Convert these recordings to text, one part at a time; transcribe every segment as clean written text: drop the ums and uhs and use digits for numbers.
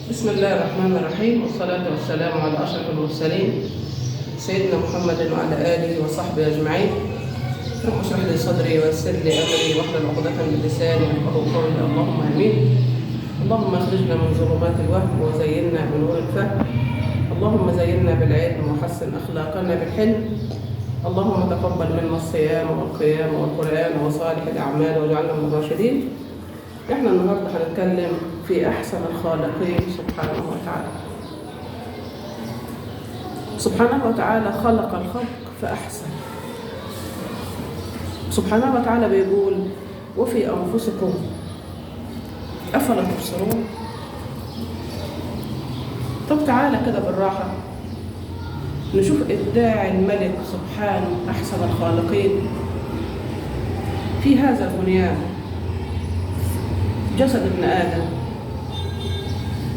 بسم الله الرحمن الرحيم، والصلاة والسلام على أشرف المرسلين سيدنا محمد وعلى آله وصحبه أجمعين. رب اشرح لي صدري ويسر لي أمري واحلل عقدة من لساني يفقهوا قولي، اللهم آمين. اللهم اخرجنا من ظلمات الوهم وزينا بنور الفهم، اللهم زينا بالعلم وحسن أخلاقنا بالحلم، اللهم تقبل منا الصيام والقيام والقرآن وصالح الأعمال واجعلنا من الراشدين. احنا النهارده هنتكلم في أحسن الخالقين سبحانه وتعالى. سبحانه وتعالى خلق الخلق فأحسن. سبحانه وتعالى بيقول: وفي أنفسكم أفلا تبصرون. طب تعالى كده بالراحة نشوف إبداع الملك سبحانه أحسن الخالقين في هذا البنيان، جسد ابن آدم.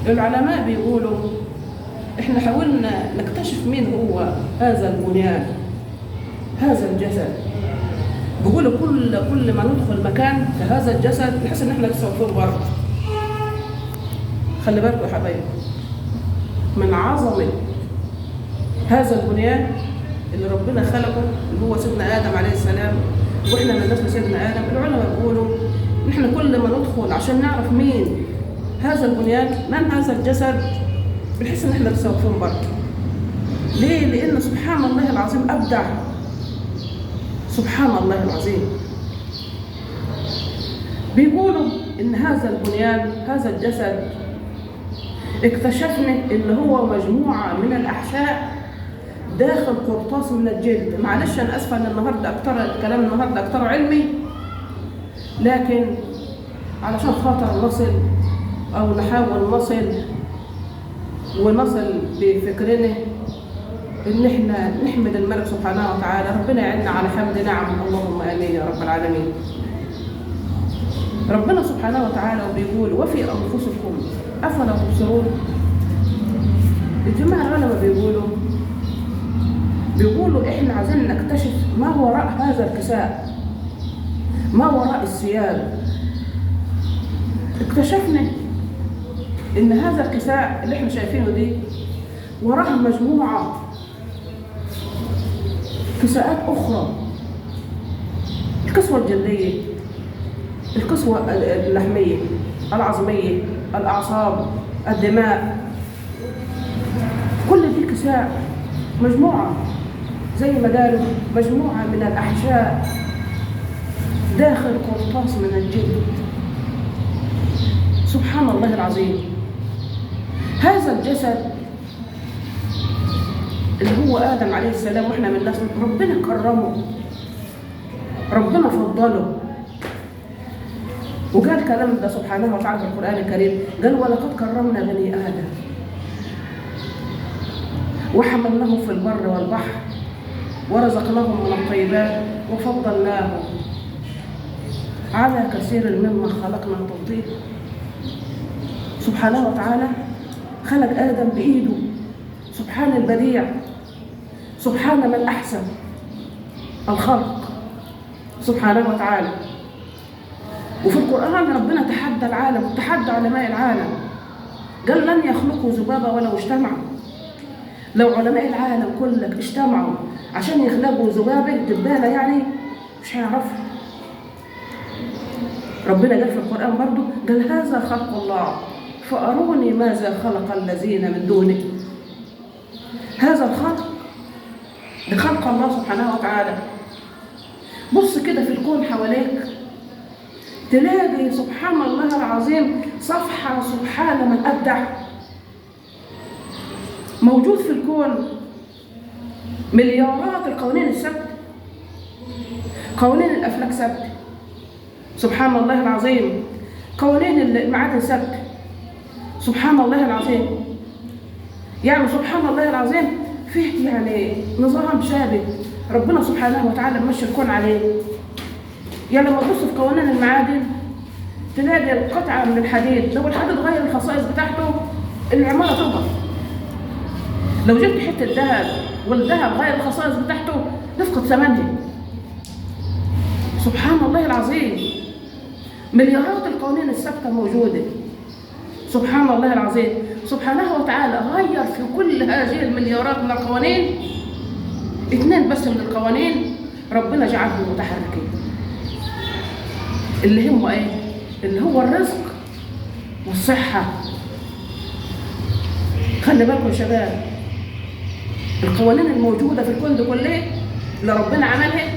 العلماء بيقولوا احنا حاولنا نكتشف مين هو هذا البنيان، هذا الجسد. بيقولوا كل ما ندخل مكان في هذا الجسد نحس ان احنا لسه واقفين بره. خلي بالكم يا حبايبي من عظمة هذا البنيان اللي ربنا خلقه، اللي هو سيدنا آدم عليه السلام، واحنا من نسل سيدنا آدم. العلماء بيقولوا نحن كل ما ندخل عشان نعرف مين هذا البنيان، من هذا الجسد، بنحس ان احنا لسه واقفين بره. ليه؟ لان سبحان الله العظيم ابدع، سبحان الله العظيم. بيقولوا ان هذا البنيان، هذا الجسد، اكتشفنا اللي هو مجموعة من الأحشاء داخل قرطاس من الجلد. معلش أنا أسفة إن النهاردة أكتر الكلام النهاردة أكتر علمي، لكن علشان خاطر نصل أو نحاول نصل ونصل بفكرنا إن إحنا نحمد الملك سبحانه وتعالى. ربنا يعيننا على حمد نعم، اللهم آمين يا رب العالمين. ربنا سبحانه وتعالى بيقول: وفي أنفسكم أفلا تبصرون. الجماعة العلماء بيقولوا إحنا عايزين نكتشف ما وراء هذا الكساء، ما وراء الثياب. اكتشفنا إن هذا الكساء اللي إحنا شايفينه دي وراه مجموعة كساءات أخرى، الكسوة الجلدية، الكسوة اللحمية، العظمية، الأعصاب، الدماء، كل دي كساء مجموعة زي ما قالوا مجموعة من الأحشاء داخل قرطاس من الجلد. سبحان الله العظيم. هذا الجسد اللي هو آدم عليه السلام وإحنا من نسله، ربنا كرمه، ربنا فضله، وقال كلام ده سبحانه وتعالى في القرآن الكريم، قال: ولقد كرمنا بني آدم وحملناهم في البر والبحر ورزقناهم من الطيبات وفضلناهم على كثير مما خلقنا تفضيلا. سبحانه وتعالى خلق آدم بإيده، سبحان البديع، سبحان من أحسن الخلق سبحانه وتعالى. وفي القرآن ربنا تحدى العالم، تحدى علماء العالم، قال: لن يخلقوا ذبابة ولو اجتمعوا. لو علماء العالم كلك اجتمعوا عشان يخلقوا ذبابة، دبانة يعني، مش هيعرفها. ربنا قال في القرآن برضو، قال: هذا خلق الله فأروني ماذا خلق الذين من دونه. هذا الخلق بخلق الله سبحانه وتعالى. بص كده في الكون حواليك تلاقي سبحان الله العظيم صفحة سبحان من أبدع. موجود في الكون مليارات القوانين الثابتة، قوانين الأفلاك ثابتة سبحان الله العظيم، قوانين المعادن ثابتة سبحان الله العظيم. يعني سبحان الله العظيم فيه يعني نظام ثابت ربنا سبحانه وتعالى ماشي الكون عليه. يعني لما تبص في قوانين المعادن تلاقي القطعة من الحديد، لو الحديد غير الخصائص بتاعته العمارة تضعف. لو جبت حتة ذهب والذهب غير الخصائص بتاعته تفقد ثمنها. سبحان الله العظيم، مليارات القوانين الثابتة موجودة. سبحان الله العظيم. سبحانه وتعالى غير في كل هذه المليارات من القوانين 2 بس من القوانين ربنا جعلهم متحركين، اللي هم ايه؟ اللي هو الرزق والصحة. خلي بالكم يا شباب، القوانين الموجودة في الكون ده كله اللي ربنا عملها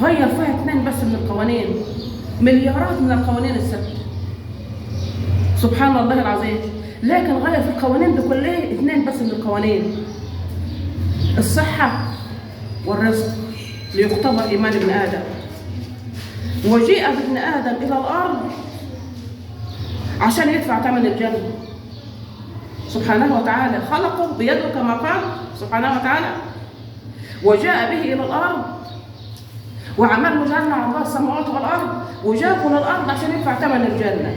غير فيها 2 بس من القوانين، مليارات من القوانين الثابتة. سبحان الله العظيم. لكن غير في القوانين دي كلها 2 بس من القوانين، الصحة والرزق، ليختبر إيمان ابن آدم. وجيء بابن آدم إلى الأرض عشان يدفع ثمن الجنة. سبحانه وتعالى خلقه بيده كما قال سبحانه وتعالى، وجاء به إلى الأرض وعمل له جنة على الله السماوات والأرض، وجابه للأرض عشان يدفع ثمن الجنة.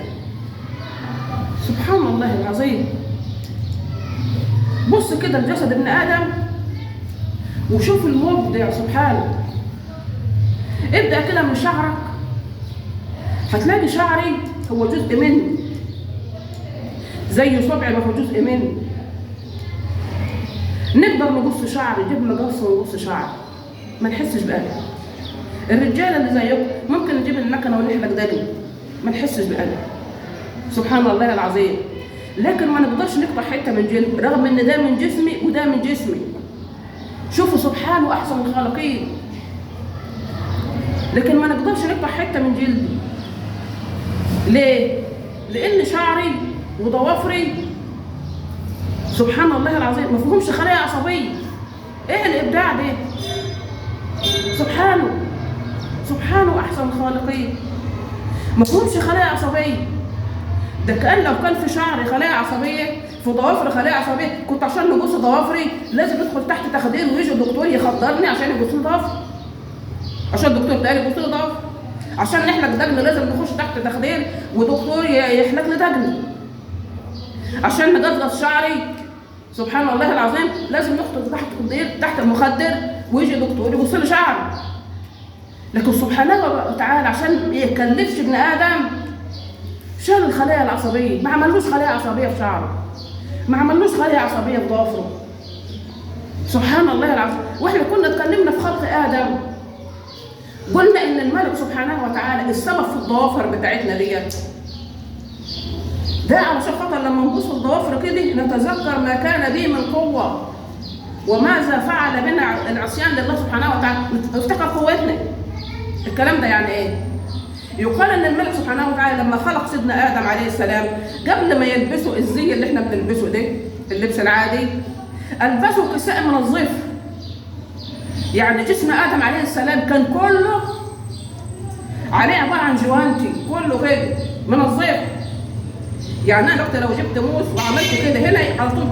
سبحان الله العظيم. بص كده لجسد ابن آدم وشوف المبدع سبحانه. ابدأ كده من شعرك، هتلاقي شعري هو جزء مني، زي صبعي ما هو جزء مني. نقدر نقص شعري، نجيب مقص ونقص شعر ما نحسش بألم. الرجالة اللي زيكم ممكن نجيب المكنه ونحلق دقن ما نحسش بألم. سبحان الله العظيم. لكن ما نقدرش نقطع حتة من جلد، رغم ان ده من جسمي وده من جسمي. شوفوا سبحانه احسن الخالقين. لكن ما نقدرش نقطع حتة من جلدي. ليه؟ لان شعري وضوافري سبحان الله العظيم ما فيهمش خلايا عصبية. ايه الابداع ده؟ سبحانه، سبحانه احسن الخالقين. ما فيهمش خلايا عصبية. ده كان لو كان في شعري خلايا عصبية، في ضوافري خلايا عصبية، كنت عشان نقص ضوافري لازم ادخل تحت تخدير ويجي الدكتور يخدرني عشان يقص لي ضوافري، عشان الدكتور ده يقص لي ضوافري، عشان نحلق دقن لازم نخش تحت تخدير ودكتور يحلق لي دقن، عشان نقصقص شعري سبحان الله العظيم لازم ندخل تحت تخدير تحت المخدر ويجي دكتور يقص لي شعري. لكن سبحانه وتعالى عشان ما يكلفش ابن ادم شال الخلايا العصبية، ما عملوش خلايا عصبية في شعره، ما عملوش خلايا عصبية في ضوافره. سبحان الله العظيم. واحنا كنا اتكلمنا في خلق ادم، قلنا ان الملك سبحانه وتعالى السبب في الضوافر بتاعتنا ديت ده علشان خاطر لما نبص الضوافر كده نتذكر ما كان به من قوة وماذا فعل بنا العصيان لله سبحانه وتعالى، نفتكر قوتنا. الكلام ده يعني ايه؟ يقال ان الملك سبحانه وتعالى لما خلق سيدنا ادم عليه السلام قبل ما يلبسوا الزي اللي احنا بنلبسه ده، اللبس العادي، البسوا كساء من الظفر. يعني جسم ادم عليه السلام كان كله عليه عبارة عن جوانتي، كله كده من الظفر. يعني انا دلوقتي لو جبت موس وعملت كده هنا على طول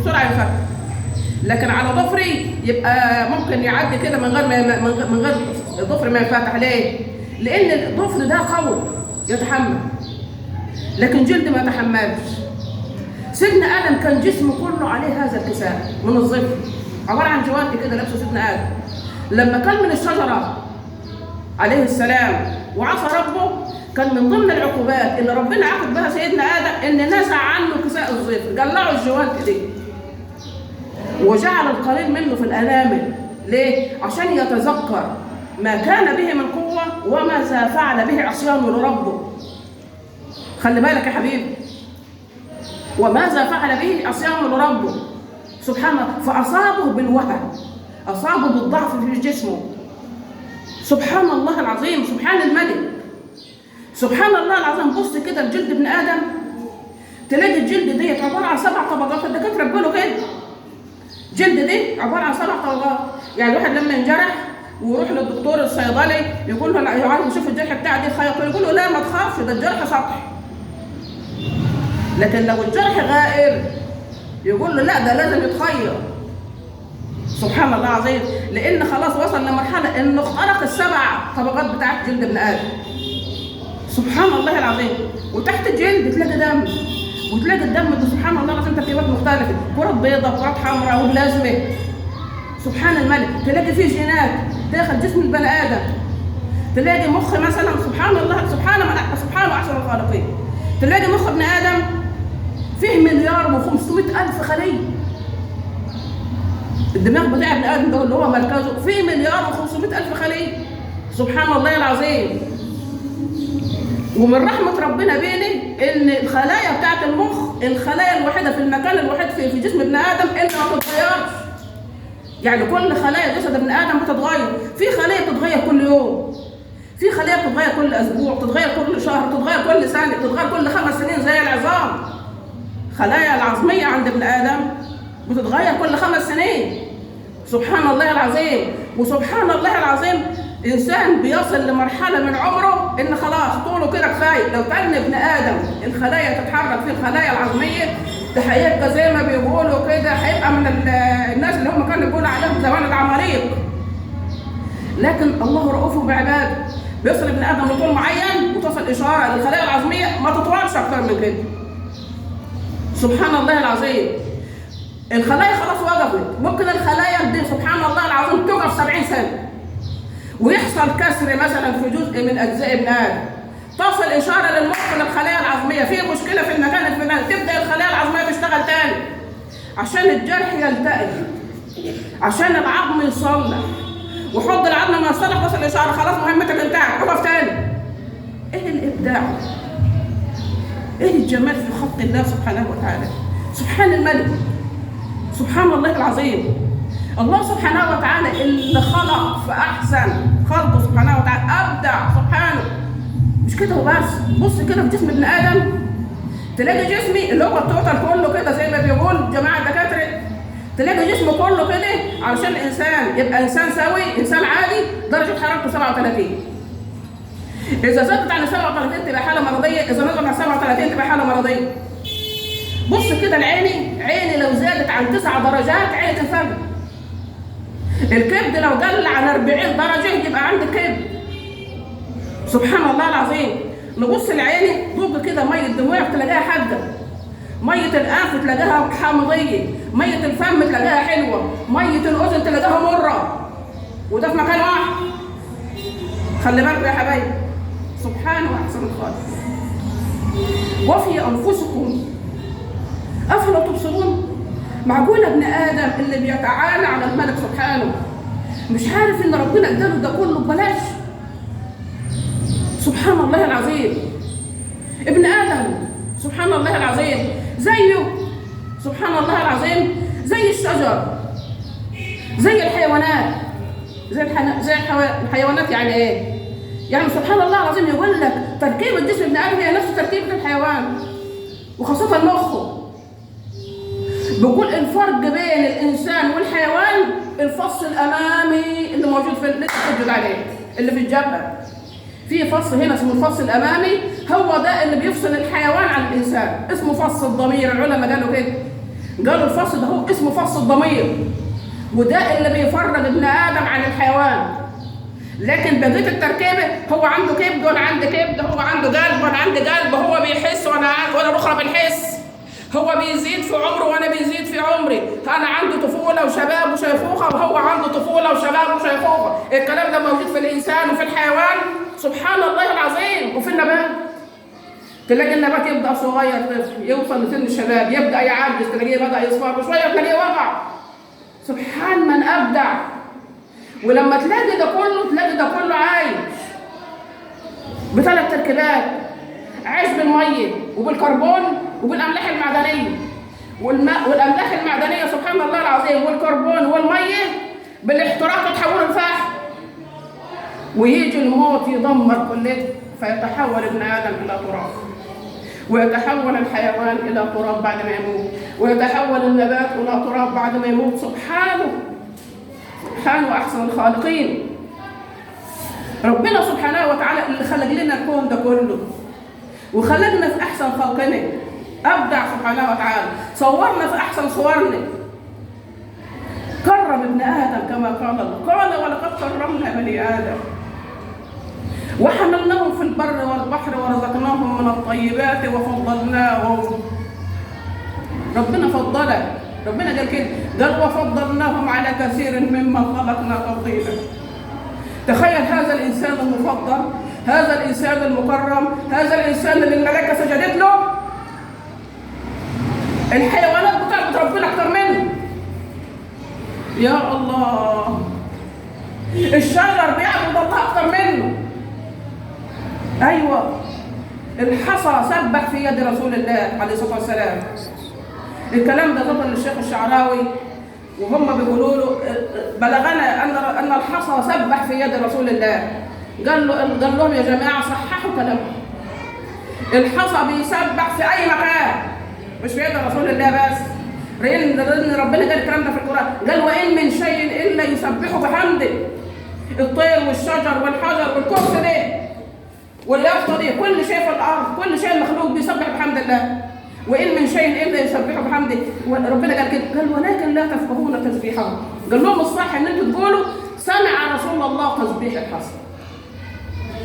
بسرعة ينفك، لكن على ضفري يبقى ممكن يعدي كده من غير ما من غير ضفري ما ينفتح. ليه؟ لان الضفر ده قوي يتحمل، لكن جلد ما يتحملش. سيدنا ادم كان جسمه كله عليه هذا الكساء من الظفر، عبارة عن جوانتي كده لابسه سيدنا ادم. لما كان من الشجرة عليه السلام وعصى ربه، كان من ضمن العقوبات اللي ربنا عاقب بها سيدنا ادم ان نزع عنه كساء الظفر، قلعه الجوانتي دي وجعل القليل منه في الانامل. ليه؟ عشان يتذكر ما كان به من قوة وماذا فعل به عصيانه لربه. خلي بالك يا حبيبي، وماذا فعل به عصيانه لربه سبحانه، فأصابه بالوهن، أصابه بالضعف في جسمه. سبحان الله العظيم، سبحان الملك، سبحان الله العظيم. بص كده الجلد ابن آدم، تلاقي الجلد ديت عبارة عن 7 طبقات. الدكاترة بيقولوا كده الجلد دي عبارة عن 7 طبقات. يعني الواحد لما ينجرح ويروح للدكتور الصيدلي يقول له انا عايز اشوف الجرح بتاعي دي خيط، يقول له لا ما تخافش ده الجرح سطحي. لكن لو الجرح غائر يقول له لا ده لازم يتخيط. سبحان الله العظيم، لان خلاص وصل لمرحلة انه اخترق ال7 طبقات بتاعت جلد ابن ادم. سبحان الله العظيم. وتحت الجلد تلاقي دم، وتلاقي الدم ده سبحان الله العظيم تركيبات مختلفة، كرات بيضاء كرات حمراء وبلازما. سبحان الملك. تلاقي فيه جينات داخل جسم البني ادم، تلاقي مخ مثلا. سبحان الله، سبحان من سبحانه احسن الخالقين. تلاقي مخ ابن آدم فيه 1,500,000,000 خلية. الدماغ بتاع ابن آدم ده اللي هو مركزه فيه 1,500,000,000 خلية. سبحان الله العظيم. ومن رحمة ربنا بيني إن الخلايا بتاعت المخ، الخلايا الوحيدة في المكان الوحيد في جسم ابن آدم اللي ما بتتغيرش. يعني كل خلايا جسد ابن آدم بتتغير، في خلايا بتتغير كل يوم، في خلايا بتتغير كل أسبوع، بتتغير كل شهر، بتتغير كل سنة، بتتغير كل 5 سنين زي العظام. خلايا العظمية عند ابن آدم بتتغير كل 5 سنين. سبحان الله العظيم. وسبحان الله العظيم إنسان بيصل لمرحلة من عمره إن خلاص طوله كده كفاية. لو كان ابن آدم الخلايا تتحرك في الخلايا العظمية ده هيبقى زي ما بيقولوا كده، هيبقى من الناس اللي هم كانوا بيقولوا عليهم زمان العماليق. لكن الله رؤوف بعباده، بيصل ابن آدم لطول معين وتصل إشارة للخلايا العظمية ما تطولش أكتر من كده. سبحان الله العظيم. الخلايا خلاص وقفت، ممكن الخلايا دي سبحان الله العظيم تقف 70 سنة ويحصل كسر مثلا في جزء من اجزاء ابن ادم، تصل اشارة للمخ للخلايا العظميه في مشكلة في المكان الفلاني، تبدا الخلايا العظميه تشتغل تاني عشان الجرح يلتئم، عشان العظم يصلح، وحط العظم ما يصلح تصل اشارة خلاص مهمتك انتهت، اقف تاني. ايه الابداع؟ ايه الجمال في خلق الله سبحانه وتعالى؟ سبحان الملك، سبحان الله العظيم. الله سبحانه وتعالى اللي خلق في أحسن خلقه سبحانه وتعالى، أبدع سبحانه. مش كده وبس، بص كده في جسم ابن آدم تلاقي جسمي اللي هو ال total كله كده زي ما بيقول جماعة الدكاترة، تلاقي جسمه كله كده علشان الإنسان يبقى إنسان سوي، إنسان عادي، درجة حرارته 37. إذا زادت عن 37 تبقى حالة مرضية، إذا نزلت عن 37 تبقى حالة مرضية. بص كده العيني، عيني لو زادت عن 9 درجات عيني تنفجر. الكبد لو قل عن 40 درجة يبقى عندك كبد. سبحان الله العظيم. نبص لعيني ضوء كده، مية دموع تلاقيها حادة، مية الأنف تلاقيها حامضية، مية الفم تلاقيها حلوة، مية الأذن تلاقيها مرة، وده في مكان واحد. خلي بالكم يا حبايبي. سبحانه أحسن الخالق. وفي أنفسكم أفلا تبصرون. معقول ابن آدم اللي بيتعالى على الملك سبحانه مش عارف إن ربنا اداله ده كله ببلاش؟ سبحان الله العظيم. ابن آدم سبحان الله العظيم زيه، سبحان الله العظيم، زي الشجر، زي الحيوانات، زي الحيوانات. يعني ايه؟ يعني سبحان الله العظيم يقول لك تركيبة جسم ابن آدم هي نفس تركيبة الحيوان، وخاصة مخه. بيقول الفرق بين الإنسان والحيوان الفص الأمامي اللي موجود في اللي بتسجد عليه اللي في الجبهة. في فص هنا اسمه الفص الأمامي، هو ده اللي بيفصل الحيوان عن الإنسان، اسمه فص الضمير. العلماء قالوا كده، قالوا الفص ده هو اسمه فص الضمير، وده اللي بيفرق ابن آدم عن الحيوان. لكن بقية التركيبة هو عنده كبد وأنا عندي كبد، هو عنده قلب وأنا عندي قلب، هو بيحس وأنا الأخرى بنحس، هو بيزيد في عمره وانا بيزيد في عمري، انا عندي طفولة وشباب وشيخوخه وهو عنده طفولة وشباب وشيخوخه. الكلام ده موجود في الانسان وفي الحيوان سبحان الله العظيم، وفي النبات. تلاقي النبات يبدا صغير طفل، يوصل لسن الشباب، يبدا يعجز، تلاقيه بدا يصفر شوية، تلاقيه وقع. سبحان من ابدع. ولما تلاقي ده كله، تلاقي ده كله عايش بثلاث تركيبات، عايش بالمية وبالكربون وبالاملاح المعدنية. والماء والاملاح المعدنية سبحان الله العظيم والكربون والمية بالاحتراق يتحولوا لفحم، ويجي الموت يدمر كل ده، فيتحول ابن ادم الى تراب، ويتحول الحيوان الى تراب بعد ما يموت، ويتحول النبات الى تراب بعد ما يموت. سبحانه، سبحانه احسن الخالقين. ربنا سبحانه وتعالى اللي خلق لنا الكون ده كله وخلقنا في احسن خلقنا، ابدع سبحانه وتعالى، صورنا في احسن صورنا، كرم ابن ادم كما قال الله، قال ولقد كرمنا بني ادم وحملناهم في البر والبحر ورزقناهم من الطيبات وفضلناهم. ربنا فضله، ربنا قال كده، قال وفضلناهم على كثير ممن خلقنا تفضيلا. تخيل هذا الانسان المفضل، هذا الانسان المكرم، هذا الانسان اللي الملائكة سجدت له، الحيوانات بتعبد ربنا اكتر منه. يا الله، الشجر بيعبد الله اكتر منه. ايوه، الحصى سبح في يد رسول الله عليه الصلاة والسلام. الكلام ده ظهر للشيخ الشعراوي وهم بيقولوا له بلغنا ان الحصى سبح في يد رسول الله. قال لهم يا جماعة صححوا كلامكم، الحصى بيسبح في اي مكان، مش في يد رسول الله بس. لان ربنا قال الكلام ده في القران، قال وان من شيء الا يسبح بحمده. الطير والشجر والحجر والكرسي ده واليافطه دي، كل شيء في الارض، كل شيء مخلوق بيسبح بحمد الله. وان من شيء الا يسبح بحمده. ربنا قال كده، قال ولكن لا تفقهون تسبيحهم. قال لهم الصح ان انتوا تقولوا سمع رسول الله تسبيح الحصى.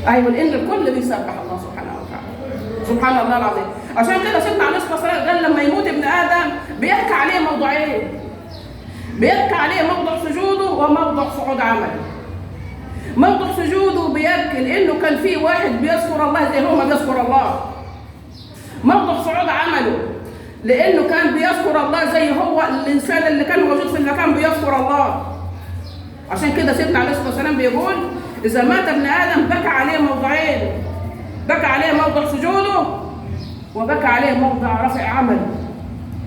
ايوه، لان الكل بيسبح الله سبحانه وتعالى. سبحان الله العظيم. عشان كده سيدنا عليه الصلاة والسلام قال لما يموت ابن ادم بيبكى عليه موضوعين، بيبكى عليه موضع سجوده وموضع صعود عمله. موضع سجوده بيبكي لانه كان في واحد بيذكر الله زي هو ما بيذكر الله. موضع صعود عمله لانه كان بيذكر الله زي هو الانسان اللي كان موجود في المكان بيذكر الله. عشان كده سيدنا عليه الصلاة والسلام بيقول اذا مات ابن ادم بكى عليه موضعين، بكى عليه موضع سجوده وبكى عليه موضع رفع عمله.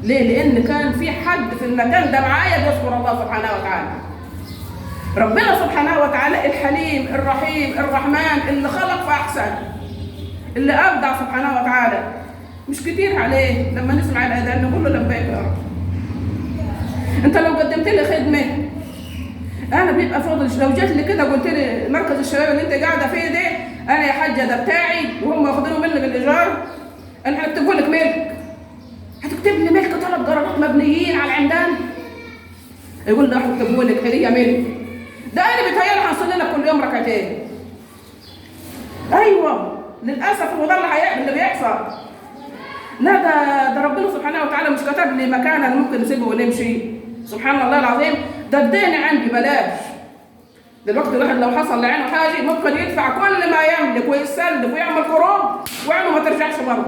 ليه؟ لان كان في حد في المكان ده معايا بيذكر الله سبحانه وتعالى. ربنا سبحانه وتعالى الحليم الرحيم الرحمن اللي خلق فأحسن، اللي أبدع سبحانه وتعالى. مش كتير عليه لما نسمع الأذان نقول له لبيك يا رب. أنت لو قدمت لي خدمة أنا بيبقى فاضل، لو جيت لي كده قلت لي مركز الشباب اللي أنت قاعدة فيه ده أنا يا حاجة ده بتاعي وهم واخدينه مني بالإيجار، أنا هكتبه لك ملك. هتكتب لي ملك 3 جرارات مبنيين على العمدان؟ يقول له هكتبه لك هدية ملك. ده انا بيتهيألي هنصلي لك كل يوم ركعتين. ايوه للاسف هو ده اللي بيحصل. لا ده ربنا سبحانه وتعالى مش كتب لي مكان ممكن نسيبه ونمشي. سبحان الله العظيم، ده اداني عندي بلاش. دلوقتي الواحد لو حصل لعينه حاجة ممكن يدفع كل ما يملك ويسلف ويعمل قروض وعينه ما ترجعش برضه.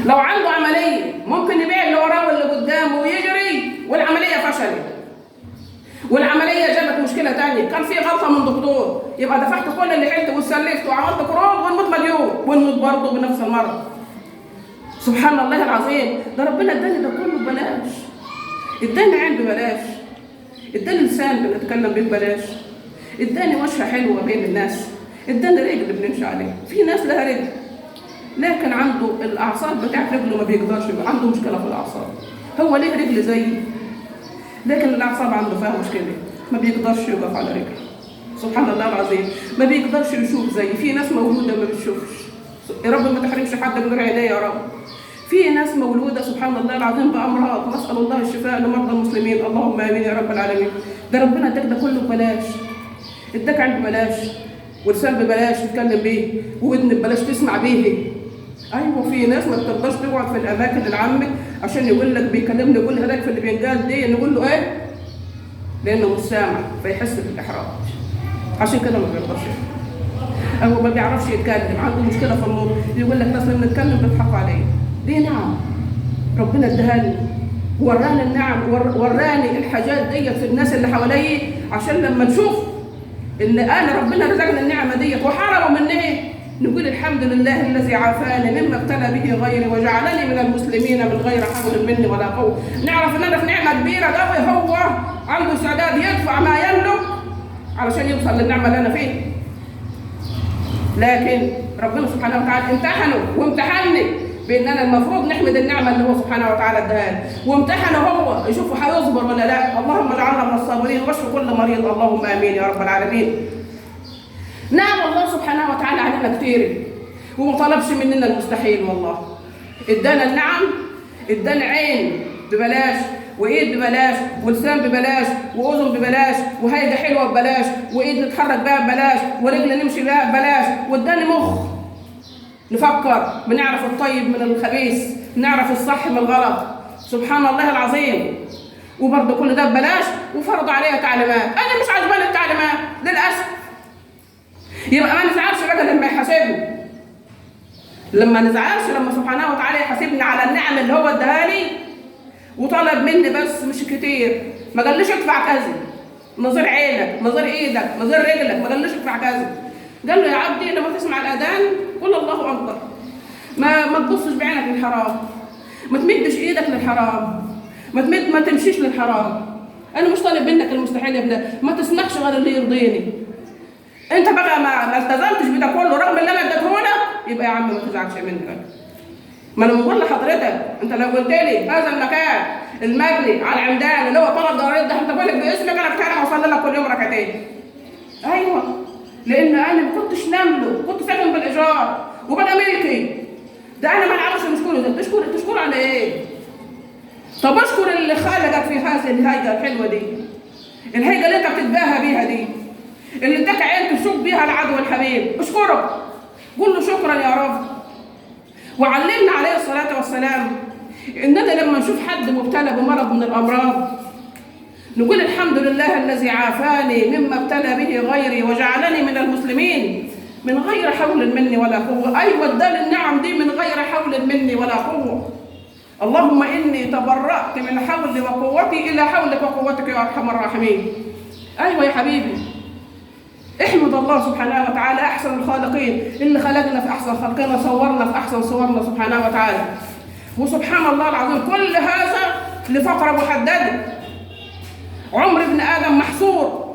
لو عنده عملية ممكن يبيع اللي وراه واللي قدامه ويجري والعملية فشلت. والعملية جابت مشكلة تانية، كان في غلطه من دكتور، يبقى دفعت كل اللي حلت وسلفت وعملت قروض ونموت مليون ونموت برضه بنفس المرض. سبحان الله العظيم، ده ربنا اداني ده كله ببلاش. اداني عين ببلاش، اداني لسان بنتكلم بيه ببلاش، اداني وشه حلوة بين الناس، اداني رجل بنمشي عليها. في ناس لها رجل لكن عنده الاعصاب بتاعت رجله ما بيقدرش، يبقى عنده مشكلة في الاعصاب. هو ليه رجل زيي لكن الاعصاب عنده فيها مشكلة، ما بيقدرش يقف على رجله. سبحان الله العظيم، ما بيقدرش يشوف زي في ناس مولودة ما بتشوفش. يا رب ما تحرمش حد من عينيه يا رب. في ناس مولودة سبحان الله العظيم بامراض، نسال الله الشفاء لمرضى المسلمين، اللهم امين يا رب العالمين. ده ربنا اداك ده كله ببلاش، اداك عين ببلاش ولسان ببلاش تتكلم بيه وودن ببلاش تسمع بيه. ايوه في ناس ما بتقدرش تقعد في الاماكن العامة عشان يقول لك بيكلمني يقول لي هناك في اللي بينقال دي، نقول له ايه؟ لانه مش سامع فيحس بالاحراج، عشان كده ما بيقدرش او ما بيعرفش يتكلم، عنده مشكلة في النطق، يقول لك ناس لما نتكلم بيضحكوا عليا. دي نعم ربنا اداها لي، وراني النعم، وراني الحاجات ديت في الناس اللي حواليا، عشان لما نشوف ان انا ربنا رزقنا النعمة ديت وحرموا مني نقول الحمد لله الذي عافاني مما ابتلى به غيري وجعلني من المسلمين من غير حول مني ولا قوة. نعرف ان انا في نعمه كبيرة قوي، هو عنده استعداد يدفع ما يملك علشان يوصل للنعمة اللي انا فيها. لكن ربنا سبحانه وتعالى امتحنه وامتحني بان انا المفروض نحمد النعمة اللي هو سبحانه وتعالى اداها لي، وامتحنه هو يشوفه هيصبر ولا لا. اللهم اجعلنا من الصابرين واشف كل مريض، اللهم امين يا رب العالمين. نعم الله سبحانه وتعالى علينا كتير وما طلبش مننا المستحيل والله. ادانا النعم، ادانا عين ببلاش وايد ببلاش ولسان ببلاش واذن ببلاش وهيئة حلوة ببلاش وايد نتحرك بها ببلاش ورجل نمشي بها ببلاش، واداني مخ نفكر، بنعرف الطيب من الخبيث، نعرف الصح من الغلط. سبحان الله العظيم. وبرضه كل ده ببلاش وفرض عليها تعليمات، انا مش عجباني التعليمات للاسف. يبقى ما نزعلش بقى لما يحاسبني، لما نزعلش لما سبحانه وتعالى يحاسبني على النعم اللي هو اداها لي وطلب مني بس مش كتير، ما قاليش ادفع كذا، نظير عينك، نظير ايدك، نظير رجلك، ما قاليش ادفع كذا. قال له يا عبدي لما تسمع الاذان قول الله اكبر، ما تبصش بعينك للحرام، ما تمدش ايدك للحرام، ما تمشيش للحرام. انا مش طالب منك المستحيل يا ابني، ما تسمحش غير اللي يرضيني. انت بقى ما التزمتش بده كله رغم اللي انا اديته لك، يبقى يا عم ما تزعلش مني بقى. ما انا بقول لحضرتك انت لو قلت لي هذا المكان المبني على العمدان اللي هو طلب ضريب ده انت بالك باسمك، انا كنت هوصل لك كل يوم ركعتين. ايوه، لان انا ما كنتش نملة، كنت ساكن بالايجار وبقى ملكي. ده انا ما نعرفش نشكره، ده تشكر على ايه؟ طب اشكر اللي خلقك في هذه الهيئة الحلوة دي، الهيئة اللي انت بتتباهى بيها دي، اللي اداك عين تشوف بيها العدو الحبيب، اشكره، قول له شكرا يا رب. وعلمنا عليه الصلاة والسلام اننا لما نشوف حد مبتلى بمرض من الامراض نقول الحمد لله الذي عافاني مما ابتلى به غيري وجعلني من المسلمين من غير حول مني ولا قوة. ايوه اداني النعم دي من غير حول مني ولا قوة. اللهم اني تبرأت من حولي وقوتي الى حولك وقوتك يا ارحم الراحمين. ايوه يا حبيبي، احمد الله سبحانه وتعالى احسن الخالقين اللي خلقنا في احسن خلقنا، صورنا في احسن صورنا سبحانه وتعالى. وسبحان الله العظيم كل هذا لفترة محددة. عمر ابن ادم محصور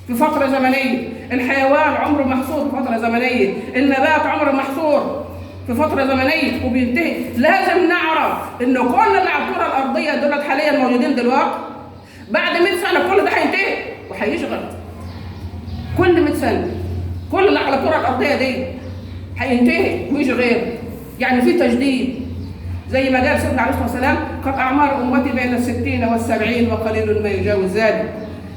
في فترة زمنية، الحيوان عمره محصور في فترة زمنية، النبات عمره محصور في فترة زمنية وبينتهي. لازم نعرف ان كل اللي على الكره الارضية دولت حاليا موجودين دلوقتي، بعد 100 سنة كل ده هينتهي وهيشغل. كل 100 سنة كل اللي على الكره الارضية دي هينتهي ويجي غيره. يعني في تجديد، زي ما قال سيدنا عليه الصلاة والسلام قد اعمار امتي بين 60 و70 وقليل ما يجاوز ذلك.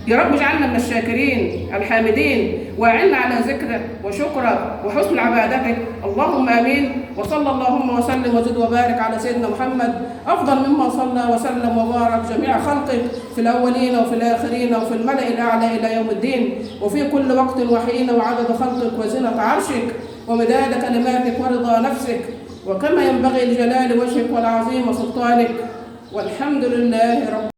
يا رب اجعلنا من الشاكرين الحامدين، واعنا على ذكرك وشكرك وحسن عبادتك، اللهم امين. وصلى اللهم وسلم وزد وبارك على سيدنا محمد افضل مما صلى وسلم وبارك جميع خلقك في الاولين وفي الاخرين وفي الملأ الاعلى الى يوم الدين، وفي كل وقت وحين، وعدد خلقك وزنة عرشك ومداد كلماتك ورضا نفسك، وكما ينبغي لجلال وجهك والعظيم سلطانك. والحمد لله رب